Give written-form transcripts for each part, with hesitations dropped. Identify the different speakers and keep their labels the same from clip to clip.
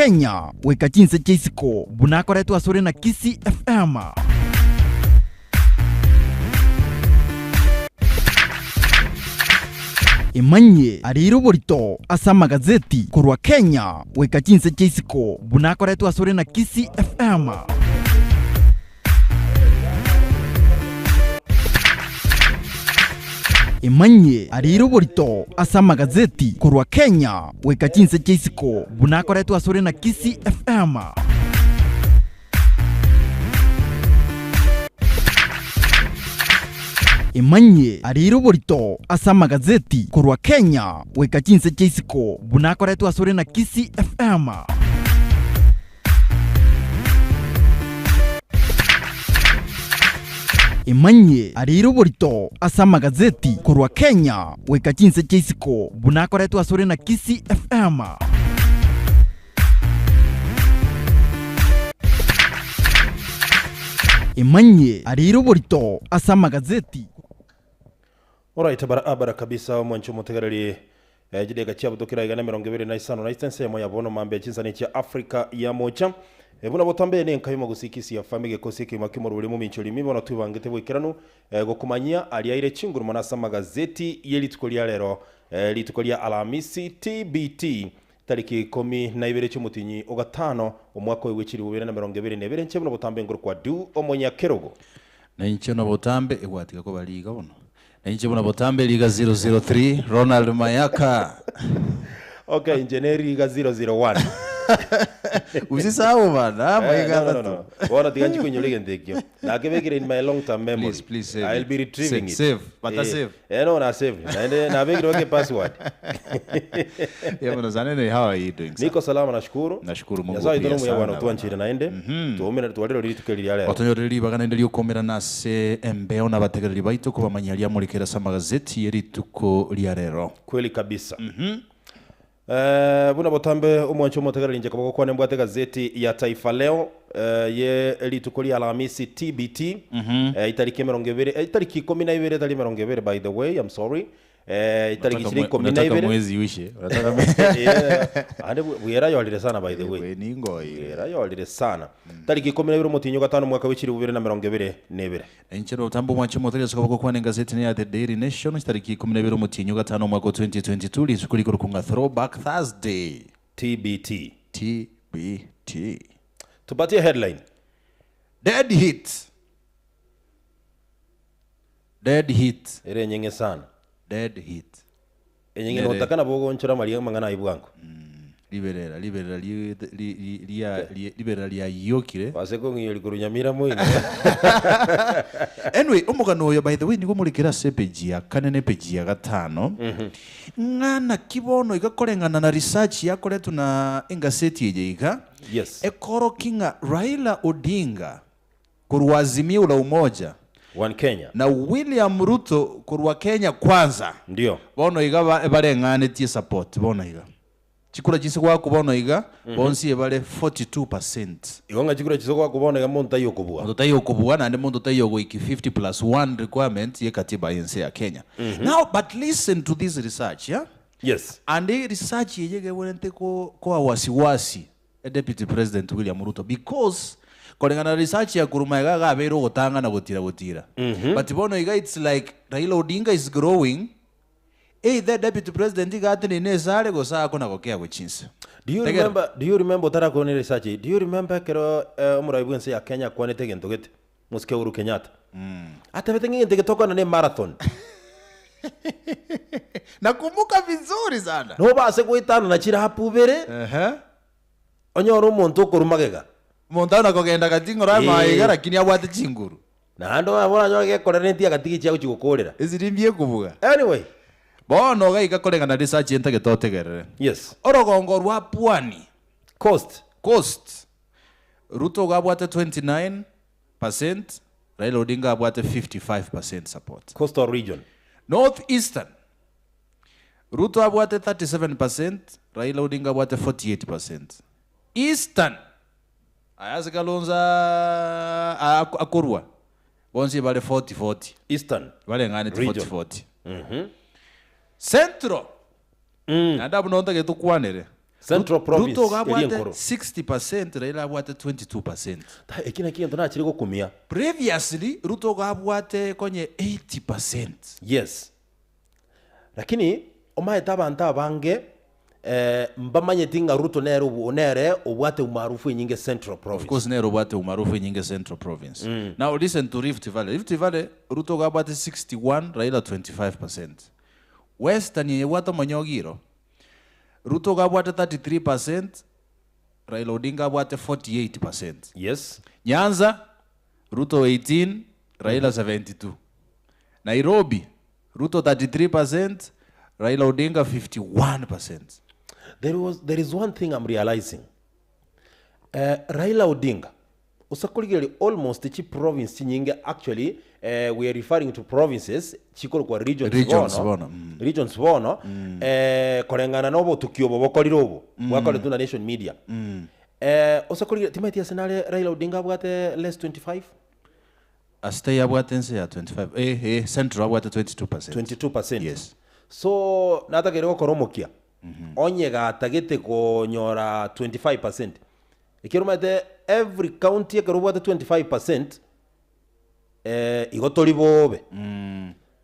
Speaker 1: Kenya goika chinse chia isiko buna akoretwe asore na Kisii FM. Emanyie areire oborito ase amagazeti korwa Kenya goika chinse chia isiko buna akoretwe asore na Kisii FM. Emanyie areire oborito ase amagazeti korwa Kenya goika chinse chia isiko buna akoretwe asore na Kisii FM. Emanyie areire oborito ase amagazeti korwa Kenya goika chinse chia isiko buna akoretwe asore na Kisii FM. Emanyie areire oborito ase amagazeti korwa Kenya goika chinse chia isiko buna akoretwe asore na Kisii FM. Emanyie areire oborito ase amagazeti.
Speaker 2: Alright, barabara kabisa omwancho omotegereri eh, chideka chiabutokire aiga na 25 na ensemo ya bono mambia chinsani chia Africa ya mocha eh, buna botambe ne enka y'omogusii ya fami gekosi ekima kimoruri momincho rimi bono twibangete boikeranu eh, gokumanyia ariaire chinguru mono ase amagazeti ye rituko ria rero eh, rituko ria Alhamisi TBT tariki 12 chiomotinyi ogatano omwaka oyo bwechiri 2022 nche buna botambe ngoro kwa du omonyakerogo.
Speaker 3: Na inche buna botambe egwatiga koba riga bono. Na inche buna botambe riga 003 Ronald Mayaka.
Speaker 2: Okay, inche ne riga 001.
Speaker 3: Usisahau bana,
Speaker 2: Eh,
Speaker 3: maiga
Speaker 2: no, no, no,
Speaker 3: atato.
Speaker 2: no. Bono tiga nchikoinyora egento ekio. Nakebekire in my long term memory.
Speaker 3: Please, please save
Speaker 2: I'll
Speaker 3: it.
Speaker 2: be retrieving
Speaker 3: Save,
Speaker 2: it.
Speaker 3: save, but
Speaker 2: Eh,
Speaker 3: save.
Speaker 2: Eh, no, na save. Naende nabekire weke password.
Speaker 3: Yeah, bwana Zanene, how are you doing, sir?
Speaker 2: Niko salama nashukuru.
Speaker 3: Nashukuru Mungu
Speaker 2: Nyasaye
Speaker 3: pia
Speaker 2: itoro muya
Speaker 3: sana,
Speaker 2: bwana
Speaker 3: bwana.
Speaker 2: twanchire naende. Tuomere twarero rituko riria rero.
Speaker 3: Otonyorere ribaga naende riokomera nase embeo na abategereri baito kobamanya riamorikera ase amagazeti ye rituko ria rero.
Speaker 2: Kweli kabisa. Eh, buna botambe omwancho omotegereri inche koba gokwana mbwate gazeti ya Taifa Leo eh, ye rituko ria Alhamisi TBT eh, itariki 20 eh, itariki 12 tari 20 by the way I'm sorry eh, itariki
Speaker 3: Unataka
Speaker 2: chiri
Speaker 3: mwe-
Speaker 2: ikumi na
Speaker 3: unataka
Speaker 2: ibere
Speaker 3: mwezi uishe. Unataka mwe-
Speaker 2: Eh, ande bwera yorire sana by the way
Speaker 3: We ni ngoi.
Speaker 2: bwera yorire sana tariki 12 omotinyo gatano mwaka w'echiri 2022
Speaker 3: Inche notambo mwancho motegereri ase koba gokwana engazeti ne ya The Daily Nation tariki 12 omotinyo gatano omwaka o 2022 rituko rigoro kunga Throwback Thursday.
Speaker 2: TBT
Speaker 3: TBT.
Speaker 2: tupatie headline
Speaker 3: Dead hit. Dead hit.
Speaker 2: ere enyeng'e sana
Speaker 3: Dead hit.
Speaker 2: enyeng'e
Speaker 3: Nere.
Speaker 2: notakana bogonchora maria mang'ana aye bwango
Speaker 3: Riberera riberera ri- ri- ri- ria- ri- riberera riayokire.
Speaker 2: Ase kong'iyo rikuru Nyamira moino.
Speaker 3: Anyway, omogano oyo by the way nigo morekere ase epeji ya kane na epeji ya gatano ng'a naki bono iga koreng'ana na research yakoretwe na engaseti eye iga
Speaker 2: Yes.
Speaker 3: ekoroki ng'a Raila Odinga korwa Azimio la Umoja
Speaker 2: One Kenya.
Speaker 3: na William Ruto korwa Kenya Kwanza
Speaker 2: Ndio.
Speaker 3: bono iga ba- bareng'anetie support bono iga Chikura chinse goakwa bono iga, bonsi ebare 42%.
Speaker 2: Igo ng'a chikura chinse goakwa bono iga monto taiyo okobua.
Speaker 3: Monto taiyo okobua naende monto taiyo ogoikia 50 plus one requirement ye katiba y'ense ya Kenya. Now but listen to this research yeah?
Speaker 2: Yes.
Speaker 3: And research eye iga ebwenerete ko koa wasiwasi e Deputy President William Ruto because koreng'ana na research ya korwa magega iga abeire ogotang'ana gotira gotira. But bono iga it's like Raila Odinga is growing Either deputy president iga atenene ase are gose akona gokea gochia inse.
Speaker 2: Do you
Speaker 3: Tegera.
Speaker 2: remember, do you remember otarakwana research eye, do you remember ekero eh, omorai bwense ya Kenya akwanete egento gete, mosike Uhuru Kenyatta? Atebete ng'a egento eke tokwana ne marathon.
Speaker 3: Nakumbuka vizuri sana.
Speaker 2: Nobase goetanana chirapu ibere,
Speaker 3: Ehe.
Speaker 2: onyore omonto okorwa magega.
Speaker 3: Omonto aye nakogenda gati ng'ora amaye iga
Speaker 2: Eh.
Speaker 3: lakini abwate chinguru.
Speaker 2: Naende oranyore gekoreretie agatiga echiago chigokorera.
Speaker 3: Esiri mbuya ekobuga.
Speaker 2: Anyway.
Speaker 3: Bono iga iga koreng'ana research entagete otegerere.
Speaker 2: Yes.
Speaker 3: Orogongo rwa Pwani.
Speaker 2: Coast.
Speaker 3: Coast. Ruto iga abwate 29%, Raila Odinga abwate 55% support.
Speaker 2: Coastal region.
Speaker 3: North Eastern. Ruto abwate 37%, Raila Odinga abwate 48%. Eastern. Aya ase Kalonzo akorwa, bonsi bare 40 40.
Speaker 2: Eastern
Speaker 3: Bareng'aneti
Speaker 2: region.
Speaker 3: 40 40. Central, naende abwo noo ntagete tokwanere.
Speaker 2: Central Province
Speaker 3: Ruto iga
Speaker 2: eria
Speaker 3: abwate
Speaker 2: enkoro.
Speaker 3: 60%, Raila abwate 22%.
Speaker 2: Ta, eki nakio egento nachire gokumia.
Speaker 3: Previously, Ruto iga abwate konye 80%.
Speaker 2: Yes. Lakini omaete abanto abange eh, mbamanyeti ng'a Ruto nere obu nere obwate umaarufu enyinge Central
Speaker 3: Of
Speaker 2: Province.
Speaker 3: course nere obwate umaarufu enyinge Central Province. Now listen to Rift Valley. Rift Valley, Ruto iga abwate 61, Raila 25%. Western eye ebwate omonyogiro, Ruto iga abwate 33 percent, Raila Odinga abwate 48 percent.
Speaker 2: Yes.
Speaker 3: Nyanza, Ruto 18, Raila 72. Nairobi, Ruto 33 percent, Raila Odinga 51 percent.
Speaker 2: There was, there is one thing I'm realizing. Eh, Raila Odinga, osakorigereria almost chi province chinyinge actually eh, we are referring to provinces chikorokwa regions
Speaker 3: Regions
Speaker 2: bono,
Speaker 3: bono, mm.
Speaker 2: regions bono eh, koreng'ana na obotuki obo bokorire obo bwakoretwe na Nation Media eh, osakorigereria timaeti ase nare Raila Odinga abwate less 25
Speaker 3: Ase abwate ense ya 25 eh, eh, Central abwate 22 percent.
Speaker 2: 22%.
Speaker 3: Yes.
Speaker 2: So natakeire gokora omokia onye gatagete konyora 25%. Ekero omanyete every county ekero obwate 25% eh, igo tori bobe.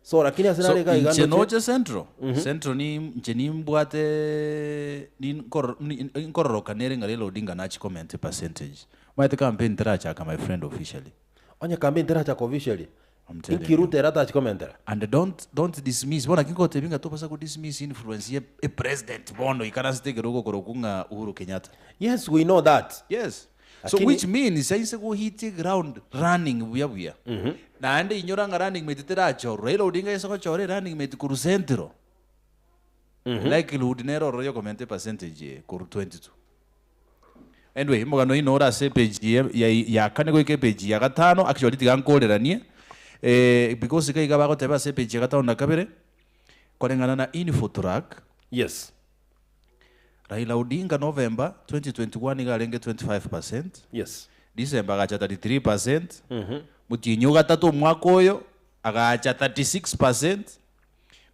Speaker 2: So lakini ase
Speaker 3: So
Speaker 2: nare iga iga
Speaker 3: inche
Speaker 2: ndoche
Speaker 3: noche Central, Central ni inche nimbwate ninkoro- ni- nkororoka nere ng'a Raila Odinga nachi comment percentage. Omanyete campaign terachaka my friend officially.
Speaker 2: onye campaign terachaka officially
Speaker 3: I'm telling
Speaker 2: inki Ruto ere atachi komentera.
Speaker 3: And don't don't dismiss bono naki ngotebia ng'a tobasa ko dismiss influence ye e president bono ikarasete ekero ogokorokwa ng'a Uhuru Kenyatta.
Speaker 2: Yes we know that.
Speaker 3: Yes. So
Speaker 2: Lakini-
Speaker 3: which means aise go hit ground running buya buya. Naende inyora ng'a running mate terachorwa. Raila Odinga aise gochora running mate korwa Central. Likelihood nere ororo yokomenta percentage eye korwa 22. Anyway, omogano oino ore ase epage ya, ya, ya kane goika epage ya gatano, actually tiga nkoreranie eh, because iga iga bagoteba ase epage ya gatano na kabere, koreng'ana na Infotrack,
Speaker 2: Yes.
Speaker 3: Raila Odinga November 2021 iga arenge 25%,
Speaker 2: Yes.
Speaker 3: December agacha 33%, motienyi o gatato omwaka oyo agacha 36%,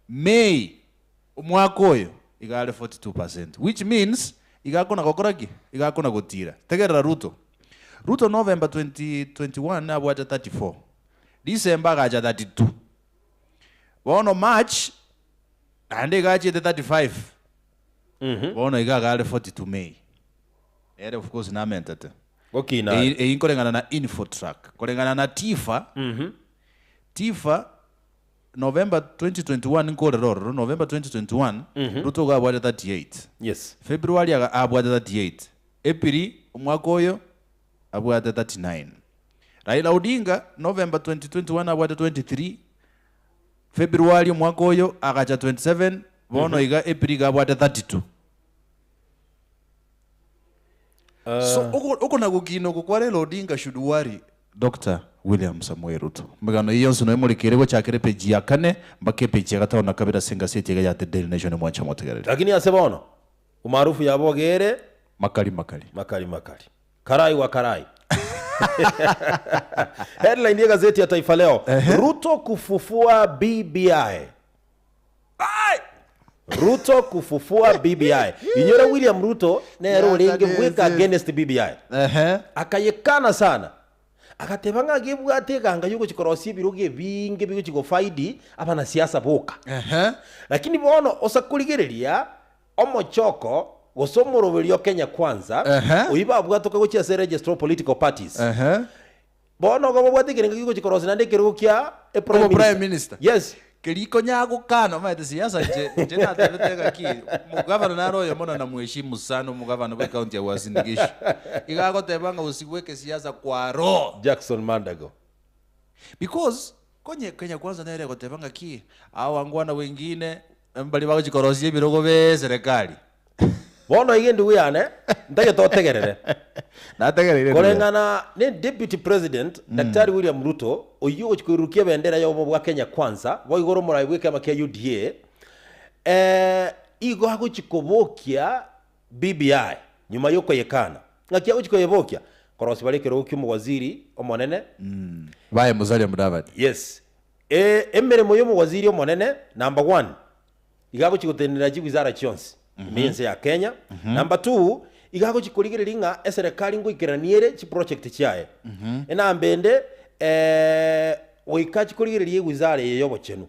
Speaker 3: May omwaka oyo iga are 42%, which means iga akona gokora ki? Iga akona gotira. Tegerera Ruto. Ruto November 2021 abwate 34, December agacha 32, bono March naende iga achiete 35, bono iga iga are 42 May. Ere of course namentete.
Speaker 2: Gokina
Speaker 3: Eyi
Speaker 2: are.
Speaker 3: eyi nkoreng'ana na Infotrack. Koreng'ana na Tifa, Tifa November 2021 nkorera ororo, November 2021 Ruto iga abwate 38.
Speaker 2: Yes.
Speaker 3: February aga abwate 38. April omwaka oyo abwate 39. Raila Odinga November 2021 abwate 23. February omwaka oyo agacha 27, bono iga April iga abwate 32. So oko oko nagokina oko kwa Raila Odinga should worry Doctor William Samoei Ruto. Emegano eye yonsi noyo emorikere gochakera epeji ya kane mpaka epeji ya gatano na kabere ase engaseti eye ya The Daily Nation mwancha motegereri.
Speaker 2: Lakini ase bono umaarufu yabogere
Speaker 3: Makali makali.
Speaker 2: makali makali. Karai wa karai. Headline ya gazeti ya Taifa Leo. Ruto kufufua BBI. Ruto kufufua BBI. Inyore William Ruto nere orenge bweka against BBI.
Speaker 3: Ehe.
Speaker 2: Akayekana sana. Agateba ng'a gebwate eganga yogochi korosia ebirogo ebinge bigochi gofaidi abanasiasa boka.
Speaker 3: Ehe.
Speaker 2: Lakini bono osa korigereria omochoko gose omoroberio o Kenya Kwanza
Speaker 3: Ehe.
Speaker 2: oyio babwatoka gochia ase Registrar of Political Parties.
Speaker 3: Ehe.
Speaker 2: Bono igo babwate ekerengo gigochi korosia naende ekerogo kia e prime
Speaker 3: Obo prime
Speaker 2: minister.
Speaker 3: minister.
Speaker 2: Yes.
Speaker 3: Keria konya gokana omanyete siasa inche inche natebete ng'aki omogavana nare oyomo na namuheshimu sana omogavana bwe county ya Uasin Gishu. Iga agoteba ng'a usiweke siasa kwa roho.
Speaker 2: Jackson Mandago.
Speaker 3: Because konye Kenya Kwanza nere egoteba ng'aki aba wangwana wengine mbari bagochi korosia ebirogo be serikali.
Speaker 2: Bono iga endugu yane ntagete otegerere.
Speaker 3: Nategereire buya.
Speaker 2: Koreng'ana ne Deputy President Daktari William Ruto oyio ogochi koirurukia ebendera y'obomo bwa Kenya Kwanza boigo ore omorai bw'ekeama kia UDA eh, igo agochi kobokia BBI nyuma y'okoyekana. Ng'aki agochi koyebokia? Korosia bare ekerogo ki'omowaziri omonene
Speaker 3: Baye Musalia Mudavadi.
Speaker 2: Yes. E, emeremo y'omowaziri omonene number one, iga agochi gotenenera chiwizara chionsi. Ime y'ense ya Kenya. Number two, iga agochi korigereria ng'a eserekari ngoikerania ere chiproject chiaye. Enamba ende, goika achi korigereria ewizara eye y'obochenu,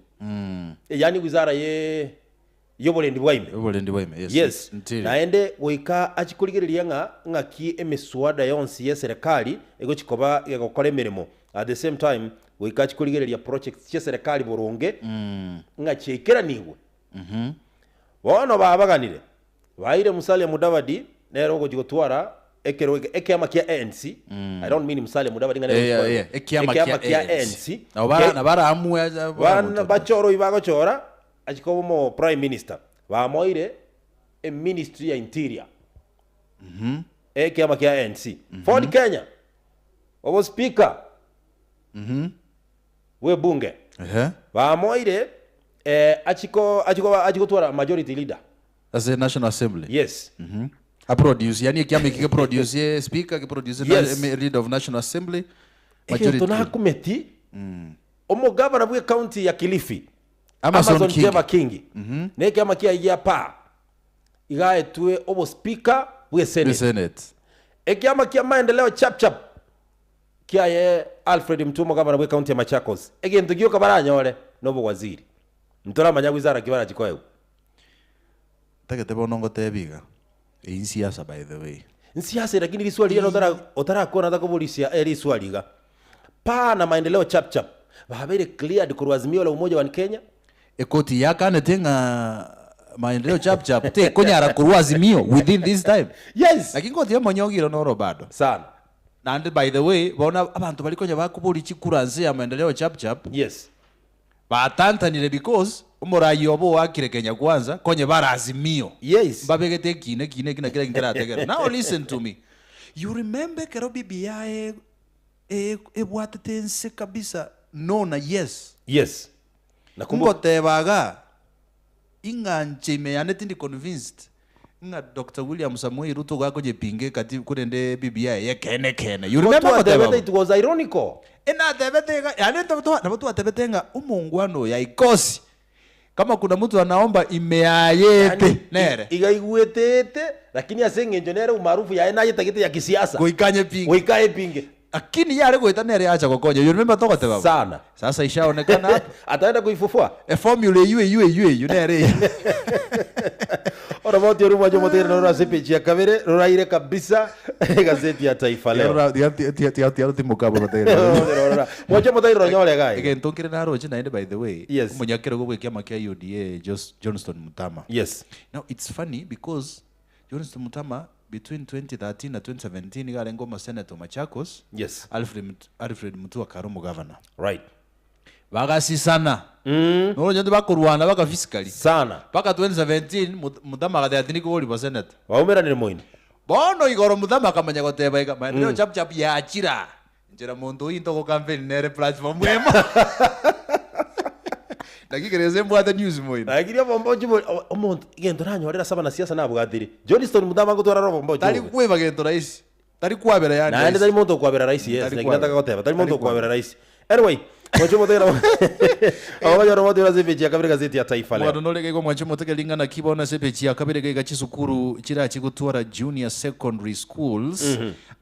Speaker 2: yaani ewizara ye y'oborendi bwa ime.
Speaker 3: Oborendi bwa ime, yes.
Speaker 2: Yes,
Speaker 3: Interior.
Speaker 2: naende goika achi korigereria ng'a ng'aki emiswada yonsi y'eserekari egochi koba egokora emeremo. At the same time, goika achi korigereria projects chi'eserekari boronge ng'a chiaikeranigwe. Bono babaganire, baeire Musalia Mudavadi nere ogochia gotwara ekerogo eke ekiama kia ANC, I don't mean Musalia Mudavadi ng'a nere
Speaker 3: Eh,
Speaker 2: ogochia
Speaker 3: eh,
Speaker 2: gotwara
Speaker 3: ekiama kia
Speaker 2: ekiama kia
Speaker 3: ANC.
Speaker 2: ANC.
Speaker 3: Nabo bara-
Speaker 2: Ke-
Speaker 3: nabo baraamue aja-
Speaker 2: Bana
Speaker 3: baramotoria.
Speaker 2: bachore oyio bagochora achie koba omo prime minister, bamoeire eministry ya interior ekiama kia ANC. Ford Kenya, obo speaker bw'ebunge,
Speaker 3: Ehe.
Speaker 2: bamoeire eh, achie ko achie koba achie gotwara majority leader.
Speaker 3: Ase National Assembly.
Speaker 2: Yes.
Speaker 3: Aproduce, yani ekiama eki geproduce speaker, geproduce na-
Speaker 2: Yes.
Speaker 3: eme- leader of National Assembly, majority
Speaker 2: Egento
Speaker 3: leader.
Speaker 2: nakumeti, omogavana bw'ecounty ya Kilifi,
Speaker 3: Amason
Speaker 2: Amason
Speaker 3: Kingi.
Speaker 2: Jeva Kingi, na ekiama kiaye gia PAA, iga aetwe obospeaker bw'esenate.
Speaker 3: Senate.
Speaker 2: Ekiama kia Maendeleo Chapchap kiaye Alfred Mutua omogavana bw'ecounty ya Machakos, egento gioka baranyore nobowaziri. Ntoramanya wizara ki barachie koegwa.
Speaker 3: Ntagete bono ngotebie iga, eyio nsiasa by the way.
Speaker 2: Nsiasa lakini riswali riria otara otarakwana otakoborisia eriswali iga. Paa na maendeleo chap chap babeire cleared korwa Azimio la Umoja One Kenya.
Speaker 3: Ekoti yakanete ng'a maendeleo chap chap tekonyara korwa Azimio within this time.
Speaker 2: Yes.
Speaker 3: Lakini koti omonyogire noro bado.
Speaker 2: Sana.
Speaker 3: Naende by the way, bono abanto baria konya bakoboria chikura nse ya maendeleo chap chap,
Speaker 2: Yes.
Speaker 3: Batantanire because omoraia obo oakire Kenya Kwanza konye bare Azimio.
Speaker 2: Yes.
Speaker 3: Mbabegete ekina ekina ekina kera nkerategera. Now listen to me. You remember ekero BBI e- ebwatete ense kabisa no na yes.
Speaker 2: Yes. Nakumbuka.
Speaker 3: Ngoteba iga ing'a nche ime yane tindi convinced ng'a Doctor William Samoei Ruto iga akoyepinga ekati korende BBI eye ekeene ekeene. You remember ngoteba
Speaker 2: Twatebete
Speaker 3: bo?
Speaker 2: it was ironical.
Speaker 3: Enatebete iga, yaani nabo twa- nabo twatebete ng'a omongwana oyo haikosi kama kuna mtu anaomba ime yayete
Speaker 2: Yaani,
Speaker 3: nere
Speaker 2: iga aigwetete lakini ase eng'encho nere umaarufu yaye nayetagete ya kisiasa
Speaker 3: goika anyepinge.
Speaker 2: goika ayepinge
Speaker 3: Lakini yare goeta nere yacha gokonya. You remember togoteba bo?
Speaker 2: Sana.
Speaker 3: Sasa ishaonekana hapa.
Speaker 2: Ataenda kuifufua.
Speaker 3: E formula eywo eywo eywo eywo nere eywo.
Speaker 2: Oroboti oru mwanche omotegere noro ase epeji ya kabere roraire kabisa egazeti ya Taifa Leo.
Speaker 3: Tiga tiga tiga tiga tiga timoka abo bategere.
Speaker 2: Rora, Mwanche omotegere ronyore iga iga.
Speaker 3: Egento nkere naroche naende by the way,
Speaker 2: Yes.
Speaker 3: omonyakerogo bwa ekiama kia UDA Jos Johnston Mutama.
Speaker 2: Yes.
Speaker 3: Now it's funny because Johnston Mutama between 2013 na 2017 iga arenge omosenator o Machakos,
Speaker 2: Yes.
Speaker 3: Alfred Mut- Alfred Mutua akare omogavana.
Speaker 2: Right.
Speaker 3: Bagasisana. Nonya onde bakorwana baka physically.
Speaker 2: Sana.
Speaker 3: Mpaka 2017 Mut- Muthama agateba tindi koborigwa senator.
Speaker 2: Baumeranire moino.
Speaker 3: Bono igoro Muthama akamanya goteba iga, maendeleo chap chap yachira. Inchera monto oyio ntogo campaign nere platform emo. Naki ekero gose mbwate news moino.
Speaker 2: Lakini obombochi bori omonto egento nanyorire ase abanasiasa nabwatire. Johnston Muthama ngotwara are obombochi
Speaker 3: Tari
Speaker 2: obobe.
Speaker 3: kweba gento rahisi. Tari kwabera yaani
Speaker 2: Naende
Speaker 3: rahisi.
Speaker 2: tari monto okwabera rahisi yes,
Speaker 3: Tari
Speaker 2: naki
Speaker 3: kwabera.
Speaker 2: nataka goteba, tari monto
Speaker 3: Tari
Speaker 2: okwabera rahisi. Anyway, moche motegera abo banyora motegera ase epeji ya kabere gazeti ya Taifa Leo.
Speaker 3: Omogano nore iga mwanche motege ring'ana ki bono ase epeji ya kabere iga iga chisukuru chirachi gotwara junior secondary schools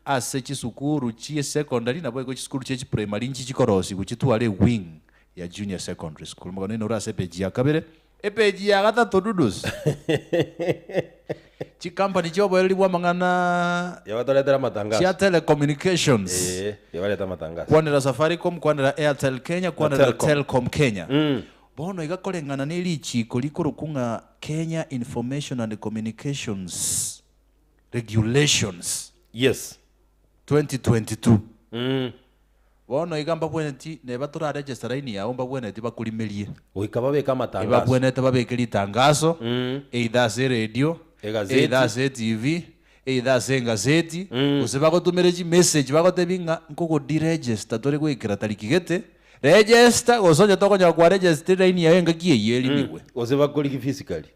Speaker 3: ase chisukuru chie secondary nabo igo chisukuru chie chiprimary nchi chikorosigwa chitware ewing ya junior secondary school. Omogano oino ore ase epeji ya kabere. Epeji ya gatato dudus. Chikampani chi'oboereri bw'amang'ana
Speaker 2: Yabatoretera amatangazo.
Speaker 3: chia telecommunications.
Speaker 2: Eh, yabareta amatangazo.
Speaker 3: Kwanera Safaricom, kwanera Airtel Kenya, kwanera
Speaker 2: Telkom.
Speaker 3: Telkom Kenya. Bono iga koreng'ana ne richiko rikorokwa ng'a Kenya Information and Communications Regulations
Speaker 2: Yes.
Speaker 3: 2022. Bono iga mbabwenereti neba toraregister line yao mbabwenereti bakorimerie.
Speaker 2: Goika babeke amatangaso.
Speaker 3: Ebabwenerete babeke ritangaso, either ase eredio,
Speaker 2: Egazeti.
Speaker 3: either ase etv, either ase engazeti, gose bagotumere chimessage bagotebie ng'a nkogoderegister tore goikera tariki gete, register gose onye tokonyora kwaregister line yago engaki eyio erimigwe.
Speaker 2: Gose bakorigi physically.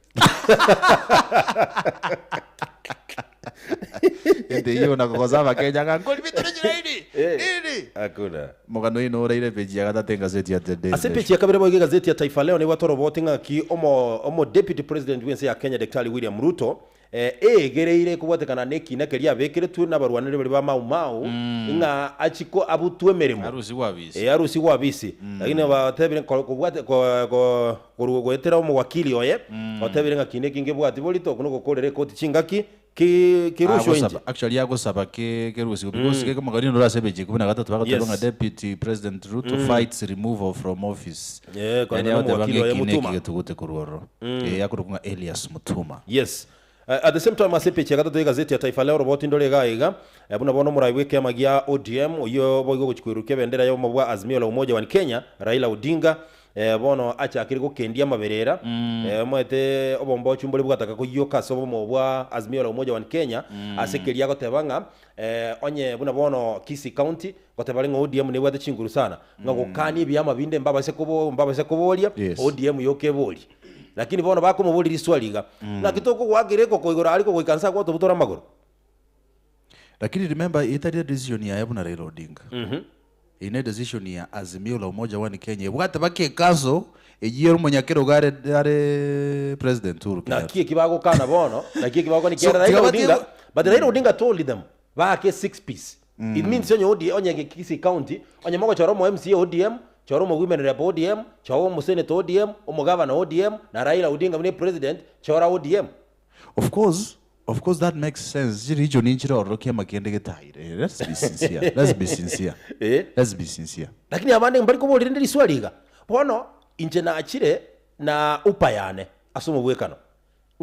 Speaker 3: Ente eyio na kogosa abakenya ng'a nkori bitore chiraini nini.
Speaker 2: Hakuna.
Speaker 3: Omogano oino oraire epeji ya gatato engazeti ya The Daily
Speaker 2: Ase
Speaker 3: Nation.
Speaker 2: epeji ya kabere boigo egazeti ya Taifa Leo nigo toroboti ng'aki omo omo deputy president bw'ense ya Kenya Daktari William Ruto eh, eegereire kobwatekana nekina keria abekeretwe nabarwaneri baria ba Mau Mau ng'a achiko abutwe emeremo.
Speaker 3: Arusigwe abisi.
Speaker 2: Eh, arusigwe abisi. Lakini batebire ko- kobwate ko- ko- korwa goetera omowakili oye, otebire ng'a kina eki ngebwati borito, okwo nogokorera ekoti chingaki ki kirushwe inche.
Speaker 3: Agosaba, actually agosaba ke kerusigwe because mm. kemogani noro ase ebeji ikomi na gatato bagoteba
Speaker 2: Yes.
Speaker 3: ng'a deputy president Ruto fights removal from office.
Speaker 2: Eh,
Speaker 3: Yani
Speaker 2: koreng'ana
Speaker 3: agoteba
Speaker 2: nomowakili
Speaker 3: ng'a
Speaker 2: oye
Speaker 3: eki neki
Speaker 2: Mutuma.
Speaker 3: getugute korwa ororo. Eh, akorokwa ng'a Elias Mutuma.
Speaker 2: Yes. At the same time ase epeji ya gatato y'egazeti ya Taifa Leo roboti ndore iga iga, buna bono omorai bw'ekeama gia ODM oyio boigo ogochia koirukia ebendera y'obomo bwa Azimio la Umoja One Kenya, Raila Odinga, bono achakire gokendia amaberera, omanyete obombochu mbore bwataka koyioka ase obomo bwa Azimio la Umoja One Kenya, ase keria agoteba ng'a onye buna bono Kisii County, goteba are ng'a ODM nebwate chinguru sana, ng'a gokania ebiama binde mbabase kobo mbabase koboria,
Speaker 3: Yes.
Speaker 2: ODM yoka eborie. Lakini bono bakomoboria riswali iga, Naki tokogoakera ekoko igoro aria kogoika nse agwatobutore amagoro?
Speaker 3: Lakini remember etari decision yaye buna Raila Odinga. Eye ne decision ya Azimio la Umoja One Kenya ebwate baka ecouncil eyio ere omonyakerogo are are President Uhuru Kenyatta.
Speaker 2: Naki eki bagokana bono, naki eki bagokana
Speaker 3: So,
Speaker 2: ekiagera
Speaker 3: tiga
Speaker 2: Raila
Speaker 3: batie
Speaker 2: Odinga, but Raila Odinga told them, baake six piece. It means onye OD onye Kisii County, onye mogochora omo MCA ODM, chora omo women rep ODM, chora omo senator ODM, omogavana ODM, na Raila Odinga buna epresident, chora ODM.
Speaker 3: Of course, of course that makes sense. Chiricho ninchire ororo kiama kende getaire. Let's be sincere. Let's be sincere.
Speaker 2: Eh.
Speaker 3: Let's be sincere.
Speaker 2: Lakini abande mbari koboria rende riswali iga, bono inche nachire na upa yane ase omobwekano,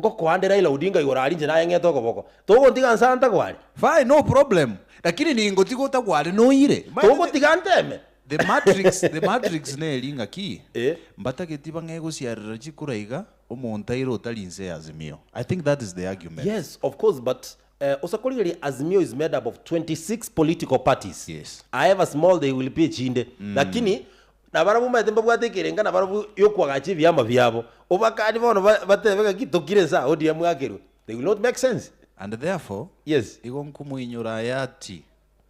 Speaker 2: ngokoa nde Raila Odinga igoro aria inche nayeng'ete okoboko, togontiga nsa ntagware?
Speaker 3: Fine, no problem. Lakini ningotiga otagware noire.
Speaker 2: Togotiga nteme?
Speaker 3: The matrix, the matrix neri ng'aki,
Speaker 2: Eh.
Speaker 3: mbatageti bang'e gosiarera chikura iga, Omonto aire otari inse ya Azimio. I think that is the argument.
Speaker 2: Yes, of course, but uh, osakorigereria Azimio is made up of 26 political parties.
Speaker 3: Yes.
Speaker 2: However small they will be echinde. Lakini nabarabwo omanyete mbabwate ekerenga nabarabwo yokwagacha ebiama biabo. Obakani bono ba- batebe ng'aki tokire nse aa ODM gakerwe. They will not make sense.
Speaker 3: And therefore,
Speaker 2: Yes.
Speaker 3: igo nkomoinyora hayati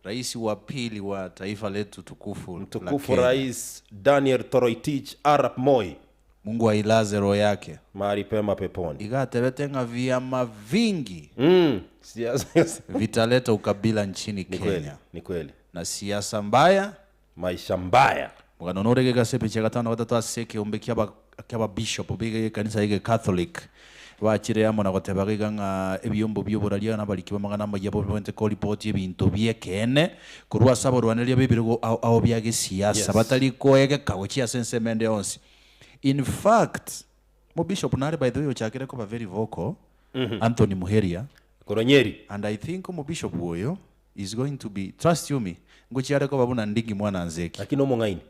Speaker 3: rais wa pili wa taifa letu tukufu la
Speaker 2: Mtukufu
Speaker 3: Kenya.
Speaker 2: Rais Daniel Toroitich arap Moi.
Speaker 3: Mungu ailaze roho yake.
Speaker 2: Mahali pema peponi.
Speaker 3: Iga atebete ng'a viama vingi
Speaker 2: Mm. Siasa.
Speaker 3: vitaleta ukabila nchini
Speaker 2: Ni kweli,
Speaker 3: Kenya
Speaker 2: ni kweli.
Speaker 3: na siasa mbaya
Speaker 2: Maisha mbaya.
Speaker 3: Omogano nore geka ase epicha ya gatano na gatato ase ekeombe kiaba ki'ababishop b'ekanisa ege Catholic bachire amo na goteba iga ng'a ebiombo bi'oboraria na abariki b'amang'ana amayia babwenerete koripoti ebinto bi'ekeene korwa ase abarwaneria b'ebirogo ao ao bia gesiasa
Speaker 2: Yes.
Speaker 3: batari koegeka gochia ase ensemo ende yonsi. In fact, omobishop nare by the way ochakire koba very vocal, Anthony Muheria,
Speaker 2: Korwa Nyeri.
Speaker 3: and I think omobishop oyo is going to be, trust you me, ngochia are koba buna Ndingi mwana Nzeki.
Speaker 2: Lakini omong'aini.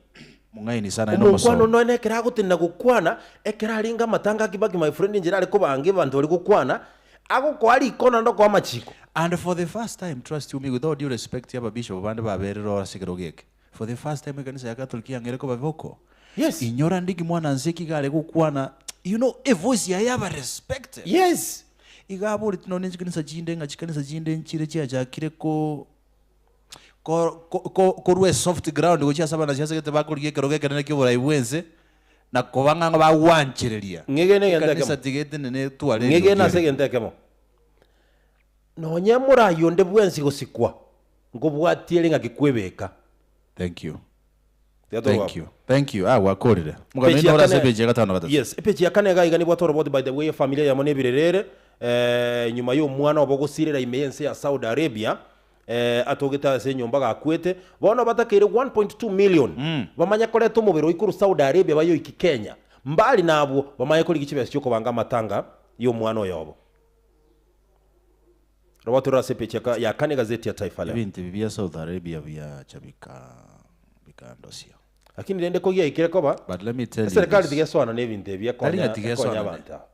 Speaker 3: Mong'aini sana aye
Speaker 2: Omokwano
Speaker 3: nomosomi.
Speaker 2: nonya ekero agotenena gokwana, ekero arenge amatanga a Kibaki my friend enchera are kobanga abanto baria gokwana, agokoa rikono naende okoa amachiko.
Speaker 3: And for the first time, trust you me, with all due respect y'ababishop bande baberire oro ase ekerogo eke, for the first time ekanisa ya Catholic yang'eire koba boko.
Speaker 2: Yes.
Speaker 3: Inyora Ndigi mwana Nzeki iga are gokwana, you know, evoice yaye yaba respected.
Speaker 2: Yes.
Speaker 3: Iga aboreti nonye chikanisa chinde ng'a chikanisa chinde nchire chiachakire ko ko- ko- ko- korwa esoft ground gochia ase abanasiasa gete bakorigia ekerogo ekenene kia oborai bwense, na koba ng'a bagwanchereria
Speaker 2: Ng'egene egento
Speaker 3: ekanisa
Speaker 2: ekemo.
Speaker 3: tiga etenene etware
Speaker 2: Ng'egene
Speaker 3: eriogi
Speaker 2: ase
Speaker 3: ere.
Speaker 2: egento ekemo. Nonye morai onde bwensi gosikwa, nkobwatie ere ng'aki kwebeka.
Speaker 3: Thank you.
Speaker 2: Tiga torwa
Speaker 3: Thank
Speaker 2: abwo.
Speaker 3: you. Thank you. Ah, gwakorire. Omogano
Speaker 2: Page ya
Speaker 3: oino ore ase
Speaker 2: kane-
Speaker 3: epeji ya gatano na gatato.
Speaker 2: Yes, epeji ya kane iga iga nibwate oroboti by the way efamilia eyemo nebirero ere eh, nyuma ya omwana obo gosirera ime y'ense ya Saudi Arabia eh, atogete ase enyomba gakwete bono batakeire 1.2 million bamanye koreta omobere oyi korwa Saudi Arabia bayoiki Kenya mbali nabwo bamanye korigia chibesa chiokobanga amatanga ya omwana oyo obo. Roboti rore ase epeji ya ka- ya kane egazeti ya Taifa Leo.
Speaker 3: Ebinto ebi bia South Arabia biacha bika bikandosia.
Speaker 2: Lakini rende kogiaikire koba
Speaker 3: But let me tell you
Speaker 2: eserikali
Speaker 3: this.
Speaker 2: tiga esoana na ebinto ebi
Speaker 3: Tari ng'a
Speaker 2: ekonya
Speaker 3: tiga
Speaker 2: ekonya
Speaker 3: esoanane.
Speaker 2: abanto aba.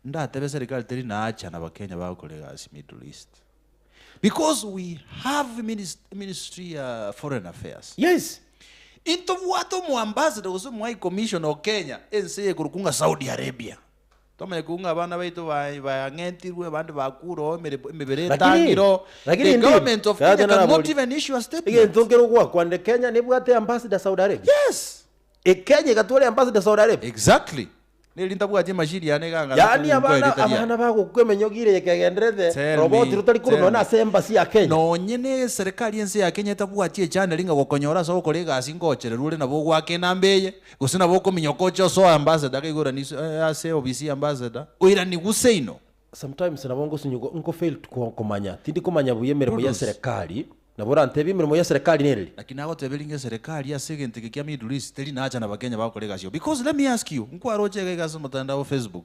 Speaker 3: Ndatebe serikali teri naacha na abakenya bagokora egasi Middle East. Because we have minis- ministry ya foreign affairs.
Speaker 2: Yes.
Speaker 3: Intobwate omoambassador gose omo high commissioner o Kenya ense eye ekorokwa ng'a Saudi Arabia. Tomanye kong'a abana baito bayang'entirwe, abande bakure oo, emebere
Speaker 2: Lakini,
Speaker 3: etangire oo.
Speaker 2: lakini
Speaker 3: The
Speaker 2: indeed,
Speaker 3: government of Kenya
Speaker 2: Kenya
Speaker 3: cannot
Speaker 2: nabori-
Speaker 3: even issue a statement.
Speaker 2: Egento nkere ogwakwanire Kenya nebwate ambassador Saudi Arabia.
Speaker 3: Yes.
Speaker 2: Ekenya egatwara ambassador Saudi Arabia.
Speaker 3: Exactly. Neri ntabwati emashini yane iga ng'a
Speaker 2: Yaani
Speaker 3: nakogunkoa
Speaker 2: abana
Speaker 3: erita riane.
Speaker 2: abana bagokwa emenyogo ire ekegenderete
Speaker 3: Tell
Speaker 2: roboti
Speaker 3: me,
Speaker 2: rotari korwa
Speaker 3: tell
Speaker 2: nonya
Speaker 3: me.
Speaker 2: ase embassy ya Kenya.
Speaker 3: Nonye ne eserekari ense ya Kenya etabwati echannel ng'a gokonyora ase ogokora egasi ngochererwa ore nabo ogoaka enamba eye, gose nabo okominyoka oche osoe ambassador iga igoro ase ofisi ya ambassador, oiranigwe seino.
Speaker 2: Sometimes nabo ngosunyugwa nko fail komanya, tindi komanya buya emeremo ya
Speaker 3: Produce.
Speaker 2: eserekari, nabo orantebie emeremo ya eserekari nereri?
Speaker 3: Naki nagoteberia ng'a eserekari ase egento eke kia Middle East teri nacha na Abakenya bagokora egasi oo. Because let me ask you, nkwaroche iga iga ase omotandao o Facebook,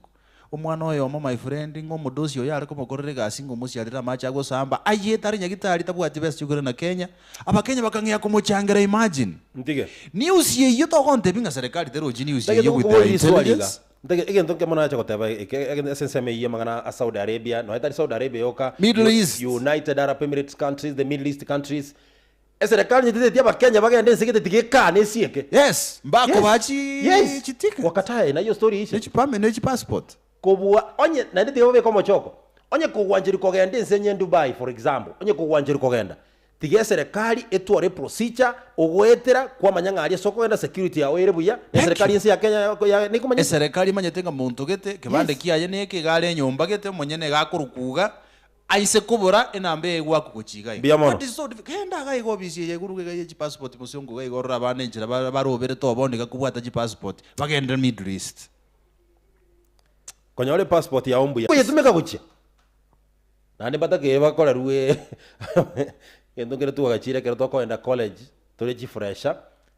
Speaker 3: omwana oyomo my friend ng'a omodosi oye are komokorera egasi ng'a omosiarere amache agosamba, ayete are nyagitari tabwati besa chiokoirana Kenya, Abakenya bakang'ea komochangera imagine.
Speaker 2: Ntige.
Speaker 3: News eyio togontebia ng'a serikali terochi news
Speaker 2: Ntagete
Speaker 3: eyio with their
Speaker 2: gokoboria riswali iga.
Speaker 3: intelligence.
Speaker 2: Ntagete egento nkemo nache goteba eke eke ase ensemo eyio amang'ana a Saudi Arabia, nonya tari Saudi Arabia yoka,
Speaker 3: Middle
Speaker 2: U-
Speaker 3: East.
Speaker 2: United Arab Emirates countries, the Middle East countries, eserekari nyetete Abakenya bagende ense gete tiga ekane esieke.
Speaker 3: Yes, mbakobaa
Speaker 2: Yes.
Speaker 3: chi
Speaker 2: Yes.
Speaker 3: chiticket.
Speaker 2: Wakatae na iyo story ishe.
Speaker 3: Ne chipame ne chipassport.
Speaker 2: Kobua onye naende tiga babeke omochoko, onye kogwancherwa kogenda ense enye Dubai for example, onye kogwancherwa kogenda, tiga eserekari etware eprocedure ogoetera kwamanya ng'a aria ase okogenda security yao ere buya, na
Speaker 3: Thank
Speaker 2: eserekari
Speaker 3: you.
Speaker 2: ense ya Kenya ya nekomanyete.
Speaker 3: Eserekari emanyete ng'a monto gete, kebande
Speaker 2: Yes.
Speaker 3: kiaye neke iga are enyomba gete, omonyene iga akorokwa iga, aise kobora enamba eye egwakwa gochia iga iga.
Speaker 2: Mbuya mono.
Speaker 3: What is so difficult? Genda iga iga ofisi eye iguru iga ye chipassport mosongo iga iga orore abana enchera ba- baroberete obono iga kobwata chipassport, bagende Middle East.
Speaker 2: Konyora epassport yao mbuya. Koyetumeka gochia. Naende mbatakeirie bakorerwe egento nkere twagachire ekero twakoenda college tore chifresher,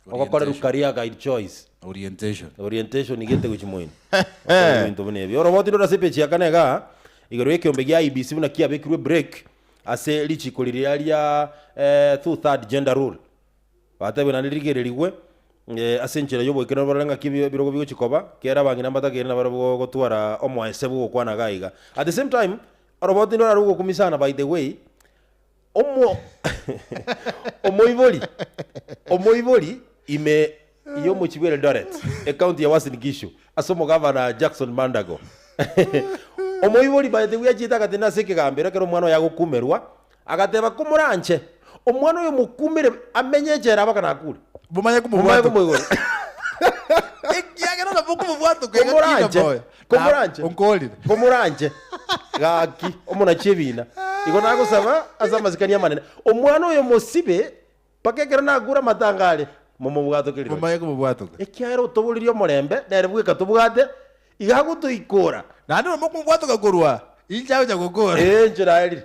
Speaker 2: ogokorerwa
Speaker 3: Orientation.
Speaker 2: career guide choice.
Speaker 3: Orientation.
Speaker 2: Orientation gete gochia moino. Okorerwa ebinto buna ebi. Oroboti rore ase epeji ya kane igaa, igoro y'ekeombe gia IEBC buna kiabekirwe break ase richiko riria ria two third gender rule. Batebwe naende rigererigwe ase enchera y'oboikeranu barore ng'aki ebirogo bigochia koba, kera abang'ina mbatakeire nabarabwo gotwara omoese bw'ogokwana iga iga. At the same time, oroboti ndorare ogokumia sana by the way, omo omoibori omoibori ime y'omochie bwa Eldoret, ecounty ya Uasin Gishu, ase omogavana Jackson Mandago. Omoibori by the way achiete agatenda ase ekegambero ekero omwana oye agokumerwa, Agateba, Komoranche omwana oyo mokumere amenye echela mpaka nakure.
Speaker 3: Momanye
Speaker 2: Momanye
Speaker 3: komobwatoka.
Speaker 2: komoigora.
Speaker 3: Ekiagera nabo okomobwatoka iga kina
Speaker 2: Komoranche,
Speaker 3: moyo.
Speaker 2: komoranche.
Speaker 3: Na- Onkorire.
Speaker 2: Komoranche. Gaki, omonachi ebina. Igo nagosaba ase amasikani amanene. Omwana oyo mosibe mpaka ekero nakure amatanga are, momobwatoke rirorio.
Speaker 3: Momanye komobwatoka.
Speaker 2: Ekiagera otoboririe omorembe, nere bweka tobwate, iga agotoikora.
Speaker 3: Naende nabo okomobwatoka korwa inche agocha gokora.
Speaker 2: Ee, inche naerire.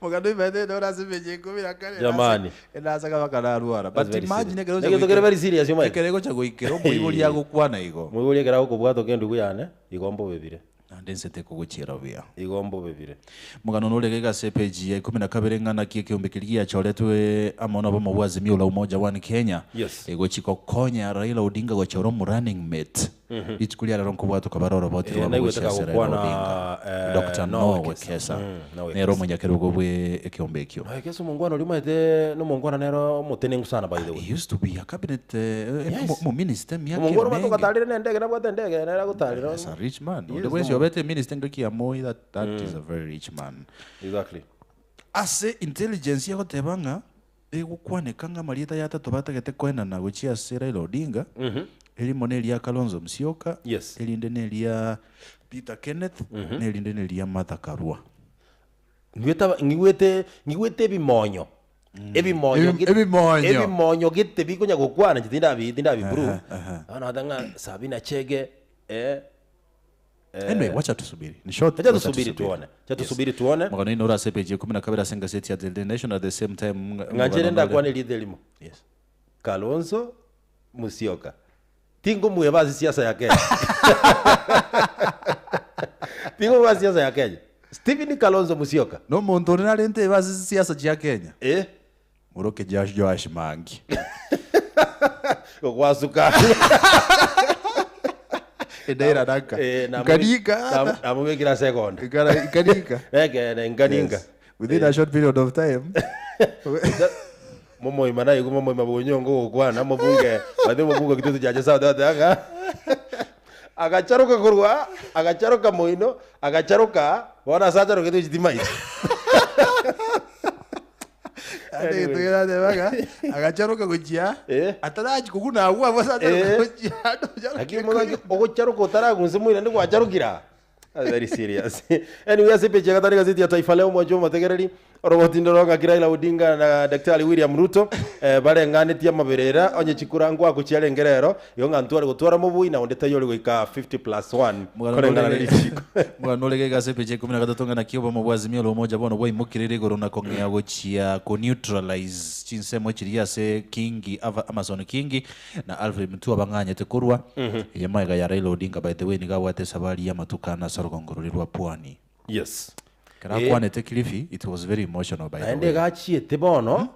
Speaker 3: Mogano imaete ore ase emechi ikomi na kane,
Speaker 2: Jamani.
Speaker 3: enase akaba kararwara.
Speaker 2: That's
Speaker 3: But
Speaker 2: very
Speaker 3: imagine
Speaker 2: serious.
Speaker 3: ekero ocha
Speaker 2: Egento kere
Speaker 3: goikera-
Speaker 2: very serious, omaete.
Speaker 3: ekero egocha goikera omoibori agokwana igo.
Speaker 2: Moibori ekero agokobwata oka endugu yane, igo mbobebire.
Speaker 3: Naende ense tekogochiera buya.
Speaker 2: Igo mbobebire.
Speaker 3: Omogano nore iga ase epeji ya ikomi na kabere ng'a naki ekeombe keria giachoretwe amo nobomo bwa Azimio la Umoja One Kenya
Speaker 2: Yes.
Speaker 3: egochi gokonya Raila Odinga gochora omo running mate Rituko ria rero nkobwatoka bare oroboti
Speaker 2: Eh,
Speaker 3: rwabo
Speaker 2: naigwete
Speaker 3: gochia ase Raila
Speaker 2: kagokwana,
Speaker 3: Odinga.
Speaker 2: eh,
Speaker 3: Doctor
Speaker 2: Noah
Speaker 3: Noah
Speaker 2: Wekesa.
Speaker 3: Wekesa
Speaker 2: Mm, Noah
Speaker 3: nere
Speaker 2: Wekesa.
Speaker 3: omonyakerogo bwe ekeombe ekio.
Speaker 2: Noah Wekesa omongwana oria omanyete nomongwana nere omotenengu sana by the way.
Speaker 3: He used to be a cabinet eh,
Speaker 2: Yes.
Speaker 3: omo- omominister emiaka
Speaker 2: Omongwana omanyete
Speaker 3: emenge.
Speaker 2: ogotarire na endege nabwate endege nere agotarire.
Speaker 3: Yes, a rich man.
Speaker 2: Yes,
Speaker 3: Onde bwensi
Speaker 2: no.
Speaker 3: obete minister engaki ya Moi that, that is a very rich man.
Speaker 2: Exactly.
Speaker 3: Ase intelligence egoteba ng'a Egokwaneka ng'a amarieta y'atato batagete koenana gochia ase Raila Odinga, erimo neria Kalonzo Musyoka,
Speaker 2: Yes.
Speaker 3: erinde neria Peter Kenneth, na erinde neria Martha Karua.
Speaker 2: Ng'igwete aba- ng'igwete ng'igwete ebimonyo ebimonyo
Speaker 3: Ebi-
Speaker 2: gete-
Speaker 3: ebimonyo.
Speaker 2: ebimonyo gete bikonya gokwana inche tindabi tindabi prove
Speaker 3: Aha, aha.
Speaker 2: bono nagoteba ng'a Sabina Chege eh,
Speaker 3: Anyway, wacha tusubiri. In short,
Speaker 2: Wacha
Speaker 3: wacha
Speaker 2: tusubiri tuone. Wacha tusubiri tuone.
Speaker 3: Mogano ino ore ase page ya ikomi na kabere ase engaseti ya The Daily Nation at the same time
Speaker 2: Ng'anche rende
Speaker 3: omogano nore-
Speaker 2: akwane erieta erimo.
Speaker 3: Yes.
Speaker 2: Kalonzo Musyoka. Tingomweba ase siasa ya Kenya. Tingomweba ase siasa ya Kenya. Stephen Kalonzo Musyoka.
Speaker 3: Nomonto ore narente ebe ase siasa chia Kenya.
Speaker 2: Eh?
Speaker 3: Moroke Josh Joash Mangi.
Speaker 2: Gwasuka.
Speaker 3: Edaira raka.
Speaker 2: Eh,
Speaker 3: Nkaninga.
Speaker 2: namobekire ase egonda.
Speaker 3: Nkara- Nkaninga.
Speaker 2: Ekeene nkaninga.
Speaker 3: Yes. Within a short period of time.
Speaker 2: Momoima naigwe momoima bwonyongo ogokwana mobunge bathe mobunge kitutu chache south bateba ng'a Agacharoka korwa aa, agacharoka moino, agacharoka aa, bono ase acharogete gochia timaiti.
Speaker 3: Naende egento kerateba ng'a agacharoka gochia
Speaker 2: Eh.
Speaker 3: atarachia koguna agwo abwo ase acharoka
Speaker 2: Eh.
Speaker 3: gochia ande ocharoke
Speaker 2: Lakini omogaki ogocharoka otaragunse moino naende gwacharokire aa. That's very serious. Anyway, ase epeji ya gatano egazeti ya Taifa Leo mwanche omotegereri oroboti ndoro ng'aki Raila Odinga na Daktari William Ruto eh, bareng'anetie amaberera onye chikura ngwaku chiarenge rero igo ng'a ntware gotwara mobui na onde taiyo ore goika 50 plus 1 koreng'ana ne richiko.
Speaker 3: Omogano ore gaiga ase epeji ya ikomi na gatato ng'a naki obomo bwa Azimio la Umoja bono bwaimokireire igoro na kong'ea gochia ko neutralize chinsemo chiria ase Kingi Ava Amason Kingi na Alfred Mutua bang'anyete korwa eye magega ya Raila Odinga by the way nigo abwate esabari y'amatuko ane ase orogongo roria rwa Pwani.
Speaker 2: Yes.
Speaker 3: Ekero akwanete Kilifi it was very emotional by the
Speaker 2: Naende
Speaker 3: way.
Speaker 2: iga achiete bono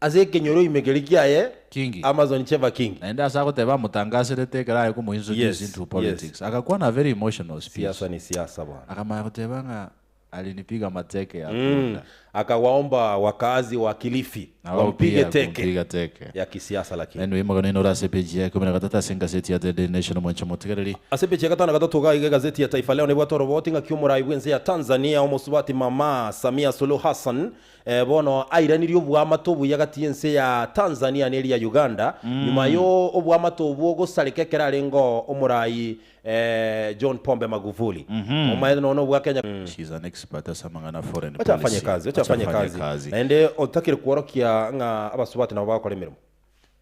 Speaker 2: ase ekenyoro ime keria kiaye
Speaker 3: Kingi.
Speaker 2: Amazon Cheva Kingi.
Speaker 3: Naende ase agoteba amotangaserete ekero aye komointroduce
Speaker 2: Yes,
Speaker 3: into
Speaker 2: yes.
Speaker 3: politics. Agakwana a very emotional speech.
Speaker 2: Siasa ni siasa bwana.
Speaker 3: Akamanya goteba ng'a Alinipiga mateke ya
Speaker 2: Mm.
Speaker 3: punda.
Speaker 2: Akawaomba wakaazi wa Kilifi
Speaker 3: Na wao
Speaker 2: wampige
Speaker 3: pia
Speaker 2: teke
Speaker 3: kumpiga teke.
Speaker 2: ya kisiasa lakini.
Speaker 3: Anyway, magana ino ase page ya 13 ase engaseti ya The Daily Nation omwancho motegereri.
Speaker 2: Ase epeji ya gatano na gatato iga iga egazeti ya Taifa Leo nebwate oroboti ng'aki omorai bw'ense ya Tanzania omosubati Mama Samia Suluhu Hassan eh, bono airanirie oboamate obuya gati y'ense ya Tanzania na eria ya Uganda nyuma yo oboamate obwo gosareka ekero arenge omorai Eh, John Pombe Magufuli omaete nonya obwa Kenya
Speaker 3: She is an expert ase amang'ana a foreign
Speaker 2: Wacha afanye
Speaker 3: policy.
Speaker 2: kazi, wacha
Speaker 3: Wacha
Speaker 2: afanye
Speaker 3: afanye
Speaker 2: kazi.
Speaker 3: kazi.
Speaker 2: Naende otakire kworokia ng'a abasubati nabo bagokora emeremo.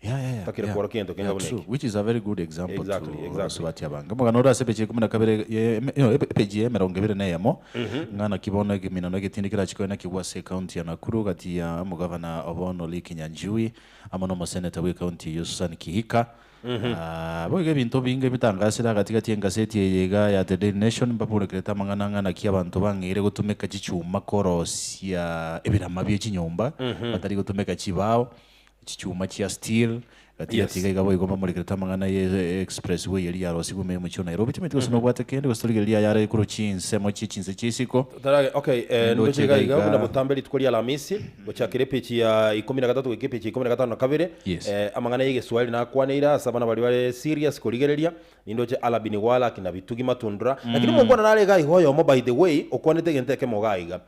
Speaker 3: Yeah, yeah, yeah.
Speaker 2: Otakire
Speaker 3: yeah.
Speaker 2: kworokia egento kenga
Speaker 3: Yeah,
Speaker 2: buna
Speaker 3: true.
Speaker 2: eke.
Speaker 3: Which is a very good example
Speaker 2: Exactly,
Speaker 3: to
Speaker 2: exactly.
Speaker 3: abasubati abange. Omogano ore ase epeji ya ikomi na kabere ye- eme- no, epe- epeji ya emerongo ebere na eyemo ng'a naki bono egeminano egetindi kerachi koena kigwa ase ecounty ya Nakuru gati ya omogavana obono Lee Kinyanjui amo na omoseneta bwe ecounty eyio Susan Kihika Boigo ebinto binge bitangasire agati gati y'engaseti eye iga ya The Daily Nation mbaborekerete amang'ana ng'a naki abanto bang'eire gotumeka chichuma korosia ebirama bie chinyomba batari gotumeka chibao, chichuma chia steel, gati gati iga iga boigo mbamorekerete amang'ana ye express way eria yarosigwe ime y'omochie o Nairobi. Timanyeti gose nobwate kende gose torigereria ayare korwa chinsemo chie chinse chia isiko.
Speaker 2: Tarage, okay, eh,
Speaker 3: Ndoche
Speaker 2: ndoche iga
Speaker 3: iga
Speaker 2: iga
Speaker 3: iga.
Speaker 2: buna botambe rituko ria Alhamisi gochakera epeji ya ikomi na gatato goika epeji ya ikomi na gatano na kabere
Speaker 3: Yes.
Speaker 2: eh, amang'ana ya egeswahili nakwaneire ase abana baria bare serious korigereria nindoche Alabini Walak na Bitugi Matundura lakini omongwana nare iga iga oyomo by the way okwanete egento ekemo iga iga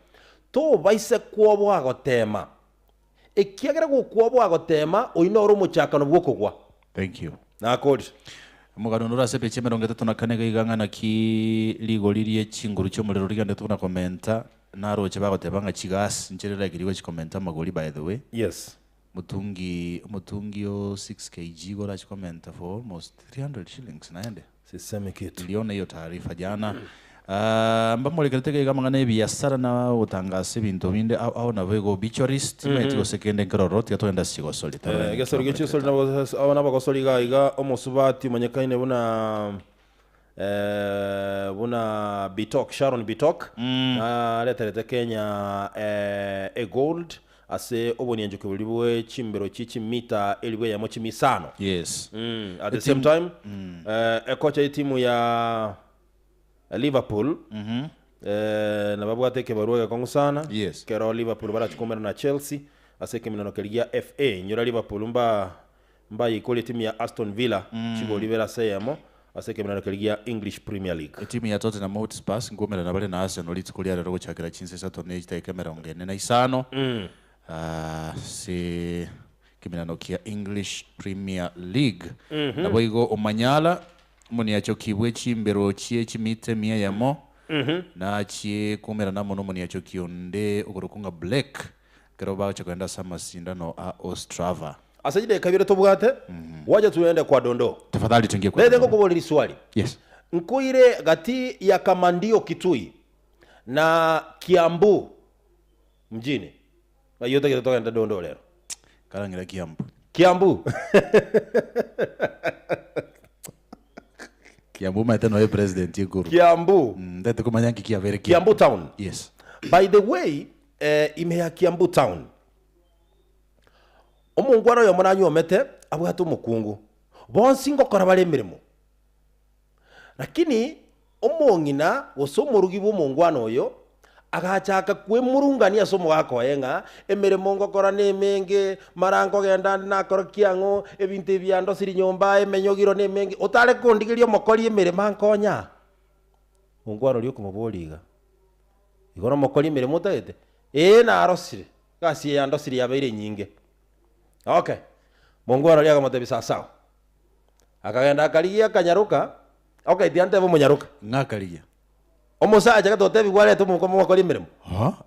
Speaker 2: tobaise kwoboa gotema ekiagera gokwoboa gotema oyio noro omochakano bw'okogwa
Speaker 3: Thank you.
Speaker 2: nakorire
Speaker 3: Omogano nore ase epeji emerongo etato na kane iga iga ng'a naki rigori rie chinguru chi'omorero rigenderete buna komenta, naroche bagoteba ng'a chigas nchere raikeri gochi komenta amagori by the way.
Speaker 2: Yes.
Speaker 3: Motungi omotungi o 6 kg igo orachi komenta for almost 300 shillings naende.
Speaker 2: Sisemi kitu.
Speaker 3: Niliona hiyo taarifa jana. Ah, mbamorekerete iga iga amang'ana y'ebiasara na ogotangasa ebinto binde ao ao nabo igo obituarist, timanyeti gose kende nkere ororo tiga togende ase chigosori tarore
Speaker 2: Eh,
Speaker 3: ninki
Speaker 2: egesori gie
Speaker 3: bamorekerete.
Speaker 2: chisori nabo aba nabagosori iga iga omosubati omonyekaine buna eh, buna Bitok Sharon Bitok nareterete Kenya eh, egold ase obonianchoki boria bwe chimbero chie chimita elifu eyemo chimisano.
Speaker 3: Yes.
Speaker 2: Mm, at the same time eh, ekocha etimu ya Liverpool eh, nababwate ekebarua egekong'u sana
Speaker 3: Yes.
Speaker 2: kero Liverpool barachi koumerana na Chelsea ase ekeminano keria gia FA inyora Liverpool mba mbayeikorie etimu ya Aston Villa chigori ibere ase eyemo ase ekeminano keria gia English Premier League.
Speaker 3: Etimu ya Tottenham Hotspurs nkoumerana bare na Arsenal rituko ria rero gochakera chinsa isato ne chidakika emerongo ene na isano ase ekeminano kia English Premier League. Naboigo Omanyala Omoniachoki bwe chimbero chie chimita emia eyemo, nachie koumerana amo nomoniachoki onde okorokwa ng'a Blake, ekero bagocha kogenda ase amasindano a Ostrava.
Speaker 2: Ase chidakika ibere tobwate, wacha tuende kwa dondoo.
Speaker 3: Tafadhali tuingie kwa
Speaker 2: Rete
Speaker 3: dondoo.
Speaker 2: ngokoboria riswali.
Speaker 3: Yes.
Speaker 2: Nkoire gati ya Kamandio Kitui na Kiambu mjini. Ng'ai otagete togende dondoo rero?
Speaker 3: Karang'ira Kiambu.
Speaker 2: Kiambu.
Speaker 3: Kiambu omanyete noyo president igoro.
Speaker 2: Kiambu.
Speaker 3: Mm, ndete komanya nki kiabere Kiambu.
Speaker 2: Kiambu town.
Speaker 3: Yes.
Speaker 2: By the way, eh, ime ya Kiambu town. Omongwana oyomo nanyuomete abwate omokungu. Bonsi ngokora bare emeremo. Lakini omong'ina gose omorugi bw'omongwana oyo. Agachaka kwemurungania ase omogaka oye ng'a emeremo ngokora nemenge, mara nkogenda nde nakora kiang'o, ebinto ebi biandosirie nyomba, emenyogiro nemenge, otare kondigeria omokori emeremo ankonya? Onkwana oria okomoboria iga, igo nomokori emeremo otagete? Ee narosire, egasi eye yandosirie yabeire enyinge. Okay, mongwana oria akamotebia sasawa. Akagenda akarigia akanyaroka, okay tiga ntebe omonyaroka.
Speaker 3: Ng'a akarigia.
Speaker 2: Omosacha gete otebigwe arete omoko omokori emeremo.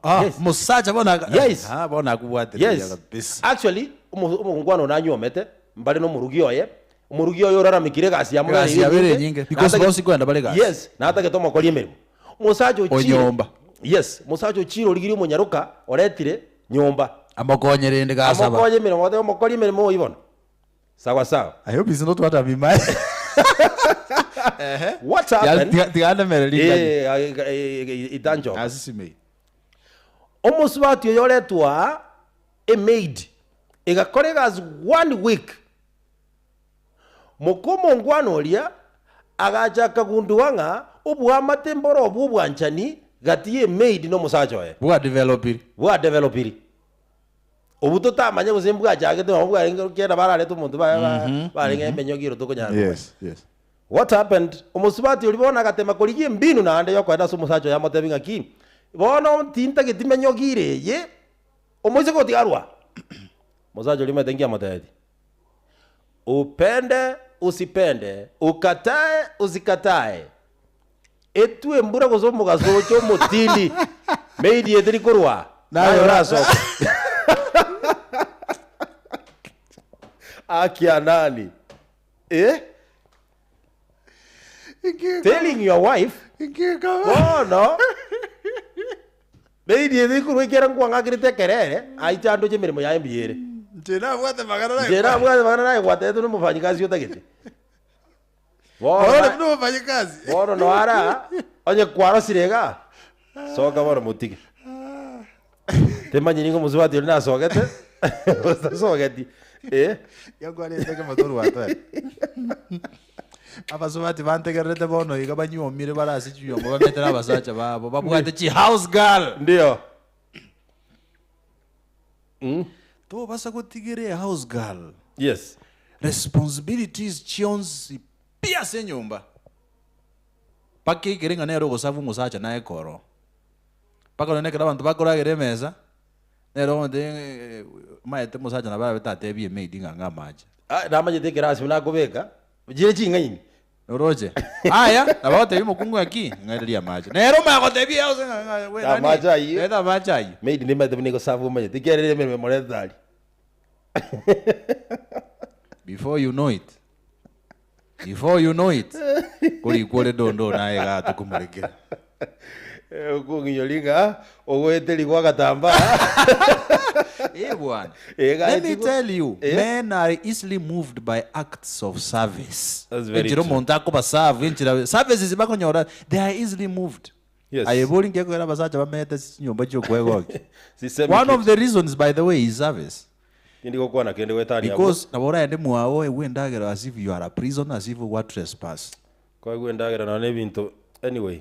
Speaker 3: Ah,
Speaker 2: Yes.
Speaker 3: omosacha bono aka-
Speaker 2: Yes.
Speaker 3: Ah, bono akobwatereria
Speaker 2: Yes.
Speaker 3: kabisa.
Speaker 2: Actually, omo- omongwana one anywomete, mbare na omorugi oye, omorugi oye oraramekire egasi yamobere
Speaker 3: Egasi yabere enyinge, because
Speaker 2: Natagete-
Speaker 3: bonsi nkoenda bare egasi.
Speaker 2: Yes, natagete omokori emeremo. Omosacha ochire.
Speaker 3: Onyomba.
Speaker 2: Yes, omosacha ochire origirie omonyaroka oretire nyomba.
Speaker 3: Amokonye rende gasaba.
Speaker 2: Amokonye emeremo, otebe omokori emeremo oyio bono. Sawa sawa.
Speaker 3: I hope it's not what I'm imagining.
Speaker 2: What happened?
Speaker 3: Tiga ring'ana.
Speaker 2: Eh, eh, eh, eh, itanchoka.
Speaker 3: Asisimei.
Speaker 2: Omosubati oyo oretwa emaid egakora egasi one week moka omongwana oria agacha akagundua ng'a oboamate mboro obwo obwanchani gati ya emaid na omosacha oye
Speaker 3: Bwa developiri.
Speaker 2: bwa developiri. Obwo totamanye gose mbwachagete nabo bwarenge kera bararete omonto ba- ba- barenge emenyogiro tokonyara komanya.
Speaker 3: Yes, yes.
Speaker 2: What happened? Omosubati oria bono agatema korigia embinu naende yokoenda ase omosacha oye amotebi ng'aki, bono tintageti menyogire eye, omoiseke otiga arwa. Omosacha oria omanyete nki amotebetie? Upende usipende, ukatae usikatae, etwe embura gose omogaso oche omotindi, maid eye teri korwa, naye orasoke. Akia nani? Eh? Telling your wife, bono maid eye teri korwa ekiagera nkwang'akerete ekerere, aiche andoche emeremo yaye mbuya ere.
Speaker 3: Inche nabwate magana naye.
Speaker 2: Inche nabwate magana naye gwatebete nomofanyikazi otagete. Bono
Speaker 3: Ore
Speaker 2: na-
Speaker 3: buna omofanyikazi.
Speaker 2: bono noara onye kwarosire iga soka bono motige timanyiri ng'a omosubati oria nasogete gose tasogeti eh.
Speaker 3: Yakwarete ekemo torwatoe. Abasubati bantegererete bono iga banyuomire bare ase chinyomba bamete na abasacha babo babwate chi house girl.
Speaker 2: Ndio. Mm.
Speaker 3: Tobasa gotigera e house girl.
Speaker 2: Yes.
Speaker 3: Responsibilities chionsi pi ase enyomba. Mpaka ekere ng'a nere ogosabu omosacha naye koro. Mpaka nonye ekero abanto bakoragera emesa, nere ogontebia ng'a omanyete omosacha nabo arabe tatebia emaid ng'a ng'a amache.
Speaker 2: Ah, namanyete ekerasi buna akobeka, chire ching'aini.
Speaker 3: Oroche? Aya, nabo agotebia omokungu ng'aki, ng'airerie amache. Nere omanye gotebia ase ng'a ng'a we nani?
Speaker 2: Amache ayio.
Speaker 3: Reta amache ayio.
Speaker 2: Maid nimanyete buna egosabu omanyete, ekiagera ere emeremo emorete aria.
Speaker 3: Before you know it, before you know it, korikwa ore dondo naye igaa tokomorekera.
Speaker 2: Okong'inyori ng'a ogoeterigwa agatambaa.
Speaker 3: Eh bwana.
Speaker 2: Eh,
Speaker 3: Let me
Speaker 2: gaetigwa.
Speaker 3: tell you,
Speaker 2: Eh.
Speaker 3: men are easily moved by acts of service.
Speaker 2: That's very
Speaker 3: Enchera
Speaker 2: true.
Speaker 3: omonto akobaserve, enchera services bakonyora, they are easily moved.
Speaker 2: Yes.
Speaker 3: Aye bori ngekoera abasacha bamete ase chinyomba chiokoegokia.
Speaker 2: Sisemi
Speaker 3: One of
Speaker 2: kitu.
Speaker 3: the reasons by the way is service.
Speaker 2: Tindi gokwana kende goetania abwo.
Speaker 3: Because nabo oraende mwao oegwe endagera as if you are a prisoner, as if gwa trespass.
Speaker 2: Koegwa endagera nonya na ebinto anyway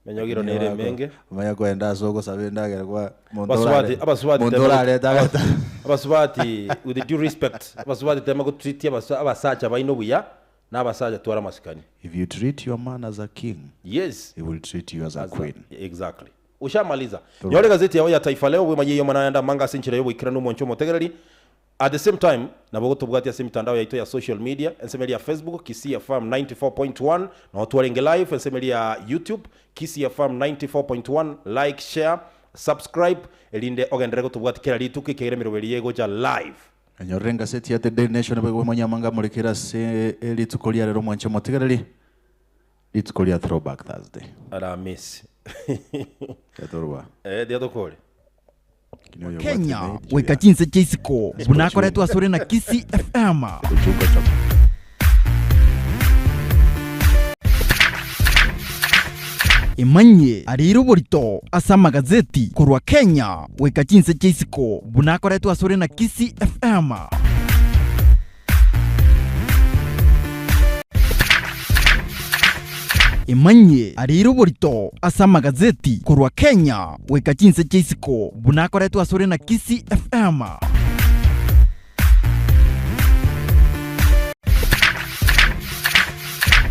Speaker 2: menyogiro nere emenge.
Speaker 3: Omanye koenda ase ogosaba endagera kwa monto
Speaker 2: Abasubati
Speaker 3: orare
Speaker 2: abasubati
Speaker 3: monto
Speaker 2: tema
Speaker 3: orarete agata
Speaker 2: abasubati with due respect abasubati tema gotreat abasa abasacha baino buya na abasacha twara amasikani.
Speaker 3: If you treat your man as a king,
Speaker 2: Yes.
Speaker 3: he will treat you as a
Speaker 2: As a-
Speaker 3: queen.
Speaker 2: Exactly. Ushamaliza. Nyora egazeti yao ya Taifa Leo bwemanyie eyomana naende amanga ase enchera y'oboikeranu omonche omotegereri. At the same time, nabo ogotobwatia ase emitandao yaito ya social media, ensemo eria ya Facebook, Kisii FM 94.1, nao twarenge live, ensemo eria ya YouTube, Kisii FM 94.1, like, share, subscribe, erinde ogenderere gotobwatia kera rituko ekiagera emeroberio eye egocha live.
Speaker 3: Enyorere engaseti ya The Daily Nation nigo egwemanyia amanga amorekere ase rituko ria rero omwanche omotegereri, rituko ria Throwback Thursday.
Speaker 2: Aramisi.
Speaker 3: Yatorwa.
Speaker 2: Eh, tiga tokore.
Speaker 1: Kenya goika chinse chia isiko buna akoretwe asore na Kisii FM. Emanyie arire oborito ase amagazeti korwa Kenya goika chinse chia isiko buna akoretwe asore na Kisii FM. Emanyie arire oborito ase amagazeti korwa Kenya goika chinse chia isiko buna akoretwe asore na Kisii FM.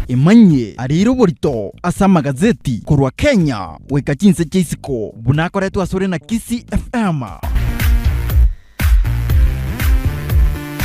Speaker 1: Emanyie arire oborito ase amagazeti korwa Kenya goika chinse chia isiko buna akoretwe asore na Kisii FM.